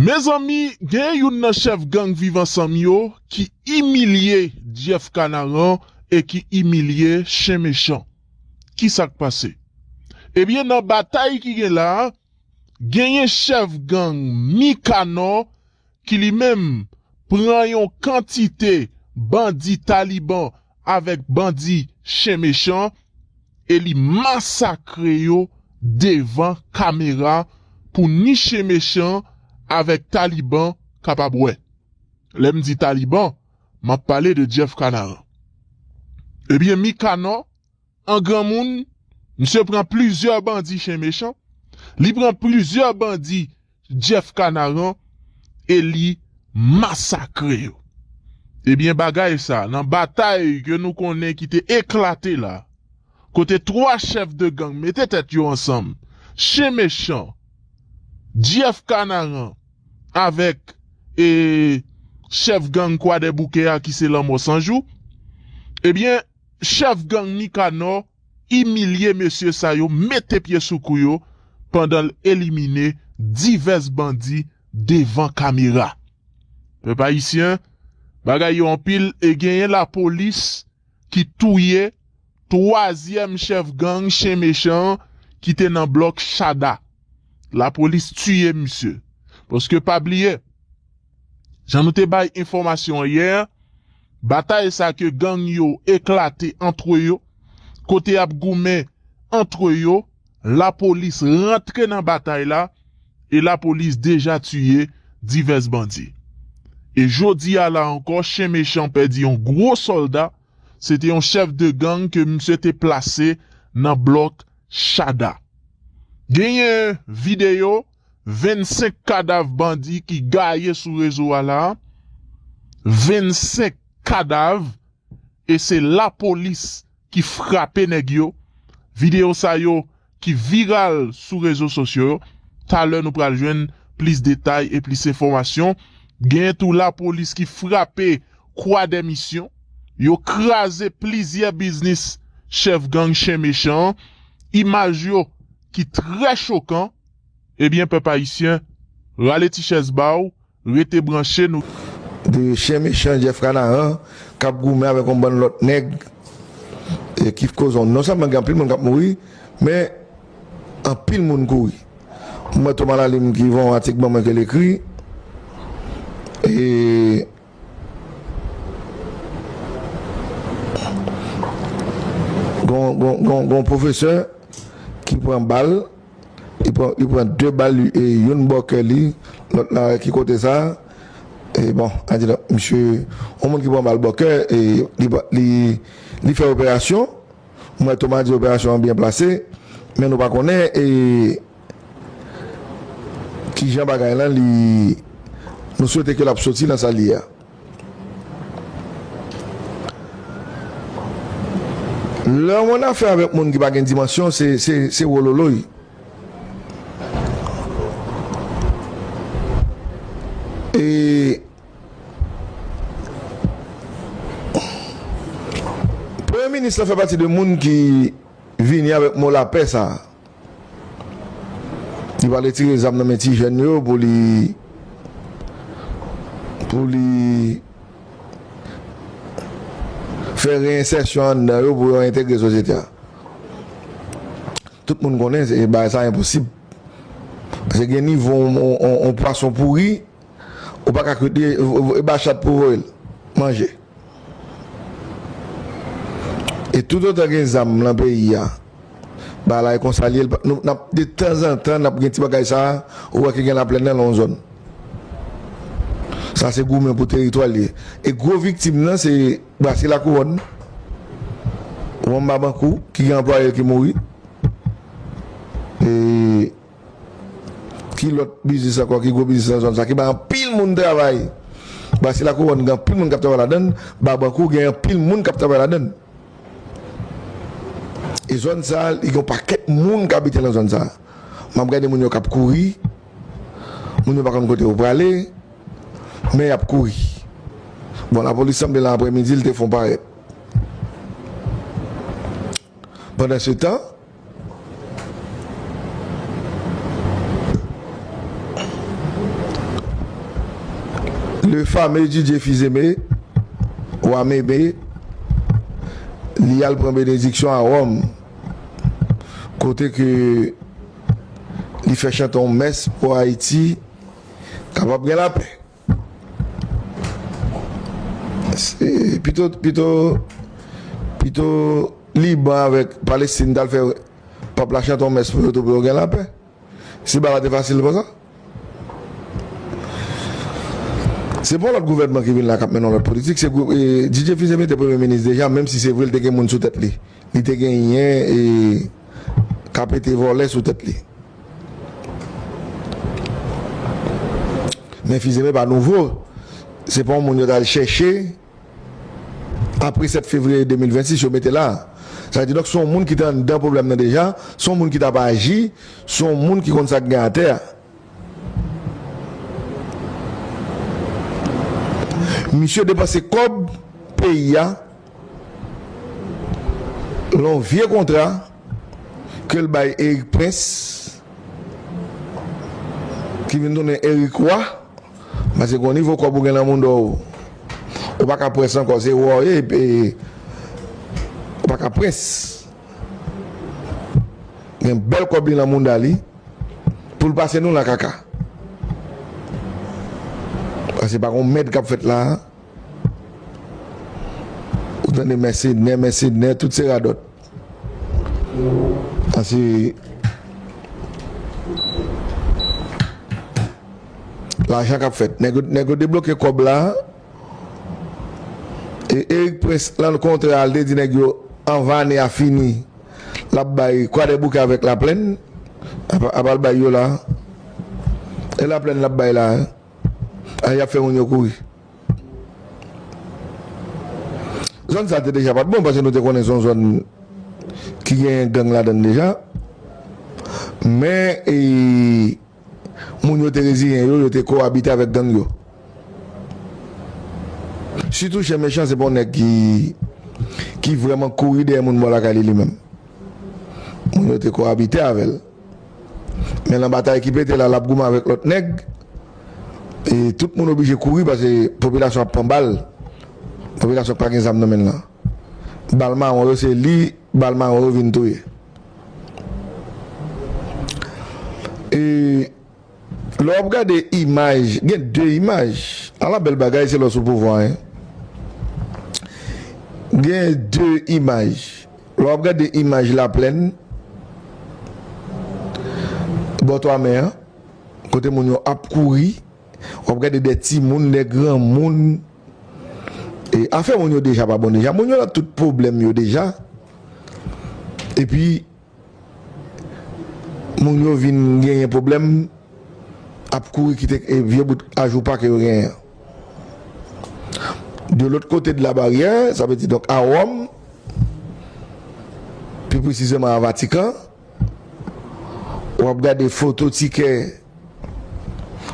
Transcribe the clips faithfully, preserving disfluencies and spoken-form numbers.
Mezanmi, gen youn nan chèf gang Viv Ansanm yo ki imilye Jeff Kanaran e ki imilye Chen Mechan. Ki sa k pase? Ebyen, nan batay ki gen la a, genyen chèf gang Mikanò ki li menm pran yon kantite bandi Taliban avèk bandi Chen Mechan e li masakre yo devan kamera pou ni Chen Mechan avèk Taliban kapab wè. Lè m di Taliban, m ap pale de Jeff Kanaran. Ebyen, Mikanò, an granmoun, misye pran plizyè bandi Chen Mechan, li pran plizyè bandi Jeff Kanaran e li masakre yo. Ebyen, bagay sa, nan batay ke nou konnen ki te eklate la, kote twa chèf de gang mete tèt yo ansanm, Chen Mechan, Jeff Kanaran, avèk, e, chèf gang Kwadèboukè a ki se Lanmò Sanjou, ebyen, chèf gang Mikanò imilye mesye sa yo, mete pye sou kou yo, pandan l elimine divès bandi devan kamera. Pèp ayisyen, bagay yo anpil e genyen lapolis ki touye twazyèm chèf gang Chen Mechan ki te nan blòk Chada. Lapolis tiye misye. Paske pa bliye, jan nou te bay enfòmasyon an yè, batay sa ke gang yo eklate antre yo, kote y ap goumen antre yo, lapolis rantre nan batay la e lapolis deja tiye divès bandi. E jodi a la ankò, Chen Mechan pèdi yon gwo sòlda, se te yon chèf de gang ke misye te plase nan blòk Chada. Genyen videyo vennsenk kadav bandi ki gaye sou rezo a la. Vennsenk kadav, e se lapolis ki frape nèg yo. Videyo sa yo ki viral sou rezo sosyo yo. Talè nou pral jwenn plis detay e plis enfòmasyon. Gen tou lapolis ki frape Kwadèmisyon. Yo kraze plizyè biznis chèf gang Chen Mechan an. Imaj yo ki trè chokan. Ebyen, pèp ayisyen, rale ti chèz ba w, rete branche nou. De Chen Mechan, Jeff Kanaran, k ap goumen avèk yon bann lòt nèg, e ki koz non sèlman gen anpil moun k ap mouri, men anpil moun kouri. Mwen, Thomas Lalim ki voye yon atik ban mwen ke l ekri, e gon, gon, gon, gon pwofesè ki pran bal, li pran, li pran de bal, e youn bò kè li, lòt la ki kote sa. E bon, a di la, misye, yon moun ki pran bal bò kè, e li, li, li fè operasyon. Mwen, Thomas di operasyon an byen plase, men nou pa konnen, e kijan bagay lan, li, nou swete ke l ap soti nan sa l ye a. Lè w ann afè avèk moun ki pa gen dimansyon, se, se, se wololoy. E Premye minis lan fè pati de moun ki vini avèk mo lapè sa a. Li pral retire zam nan men ti jèn yo pou li, pou li fè reyensèsyon anndan yo pou yo entegre sosyete a. Tout moun konnen se, bagay sa enposib. Paske gen nivo yon, yon, yon pwason pouri, ou pa ka kwit li, e ba chat pou voye l manje. E toutotan gen zam nan peyi a, bagay la e konsa l ye, l pa, nou, n ap, de tanzantan, n ap gen ti bagay sa a, ou wè ke gen laplèn nan yon zòn. Sa se goumen pou teritwa l ye. E gwo viktim nan se Brase Lakouwòn, Wamba Bankou, ki gen anplwaye l ki mouri. E ki lòt biznis ankò, ki gwo biznis nan zòn sa, ki bay anpil moun travay? Brase Lakouwòn gen anpil moun k ap travay ladan l, Babankou gen anpil moun k ap travay ladan l. E zòn sa, li gen yon pakèt moun k abite nan zòn sa. M ap gade moun yo k ap kouri, moun yo pa konn kote yo prale, men y ap kouri. Bon, lapolis sanble lan aprèmidi, l te fon parèt. Pandansetan, Le fameux Didier Fils-Aimé, wa Meme, li al pran benediksyon a Wòm, kote ke li fè chante yon mès pou Ayiti kapab gen lapè. Se pito, pito, pito Liban avèk Palestin t al fè pap la chante yon mès pou yo tou pou yo gen lapè. Si bagay la te fasil konsa. Se pa yon lòt gouvènman ki vin la k ap mennen yon lòt politik. Se gou- e, Didier Fils-Aimé te premye minis deja, menm si se vre li te gen moun sou tèt li. Li te genyen e, k ap ete vòlè sou tèt li. Men Fils-Aimé pa nouvo. Se pa yon moun yo t al chèche. Apre sèt fevriye de mil vennsis, yo mete la. Sa vle di, donk, se yon moun ki te anndan pwoblèm nan deja, se yon moun ki t ap aji, se yon moun ki konn sa k gen atè a. Misye depanse kòb peyi a, yon vye kontra ke l bay Erik Prince, ki vin tounen Erik Wa. Paske gen yon nivo kòb ou gen nan mouda w, ou pa ka près ankò, se wè w ye, epi ou pa ka près. Gen bèl kòb li nan mouda li, pou l pase nou nan kaka. Paske pa gen yon mèd k ap fèt la. Ou tande mèsenè, mèsenè, tout se radòt. An se lajan k ap fèt. Nèg yo, nèg yo debloke kòb la. E Erik Prince, lan kontra a, l te di nèg yo, anvan ane a fini, l ap bay Kwadèboukè avèk Laplèn. Apa, apa l bay yo la. E Laplèn l ap bay la. A, y ap fè moun yo kouri. Zòn sa te deja pa t bon, paske nou te konnen se yon zòn ki gen gang ladan l deja. Men, e, moun yo te reziyen yo, yo te kowabite avèk gang yo. Sitou Chen Mechan, se pa yon nèg ki, ki vrèman kouri dèyè moun bò lakay li, li menm. Moun yo te kowabite avè l. Men nan batay ki pete la, l ap goumen avèk lòt nèg. E tout moun oblije kouri paske popilasyon ap pran bal. Popilasyon pa gen zam nan men l lan. Bal mawon yo, se li, bal mawon yo vin touye. E lè w ap gade imaj, gen de imaj. Ala bèl bagay, se lè w sou pouvwa, en. Gen de imaj. Lè w ap gade imaj Laplèn, bò twa mè an, kote moun yo ap kouri, w ap gade de timoun, de granmoun. E afè moun yo deja pa bon deja. Moun yo nan tout pwoblèm yo deja. Epi, moun yo vin genyen pwoblèm, ap kouri kite, e, vye bout ajoupa ke yo genyen an. De lòt kote de la baryè, sa vle di, donk, a Wòm, pi presizeman a Vatikan, w ap gade foto Tikè,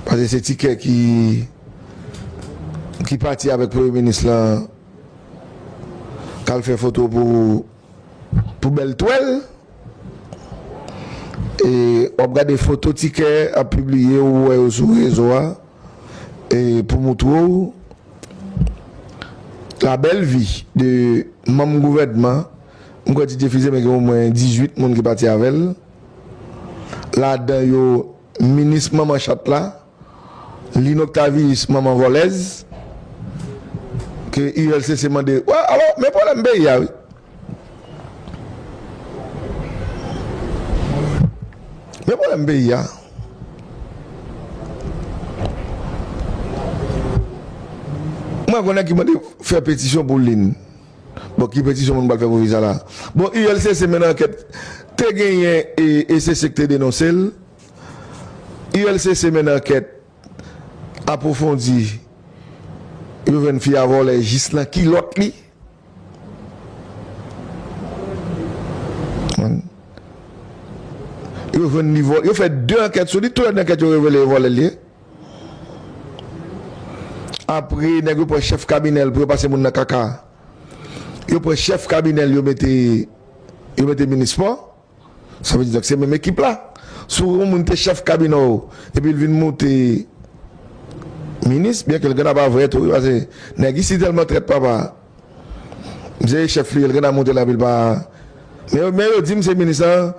paske se Tikè ki, ki pati avèk premye minis lan, k al fè foto pou, pou bèl twèl. E w ap gade foto Tikè ap pibliye, ou wè yo sou rezo a, e pou moutre w la belle vie de manm gouvènman. M kwè Didier Fils-Aimé gen omwen dizuit moun ki pati avè l. Ladan yo, minis manman chat la, Lynn Octavius, manman vòlèz, ke U L C C mande. Wè, alò, men pwoblèm peyi a, wi. Men pwoblèm peyi a. Mwen konnen ki mande fè petisyon pou Lynn. Bon, ki petisyon moun pral fè pou visa la? Bon, U L C C mennen ankèt. Te genyen e, e se se k te denonse l. U L C C mennen ankèt apwofondi. Yo jwenn fi a vòlè jis nan kilòt li. Yo jwenn li vòlè. Yo fè de ankèt sou li. Tou lè de ankèt yo revele e vòlè l ye. Apre, nèg yo pran chèf kabinè l pou yo pase moun nan kaka. Yo pran chèf kabinè l, yo mete, yo mete minis spò. Sa vle di, donk, se menm ekip la. Si yon moun te chèf kabinè w, epi l vin moute minis, byen ke l gen pa vrè tou, wi, paske nèg isi tèlman trèt, papa. M se chèf li, l gen monte la, vil pa. Men, men yo di m se minis la,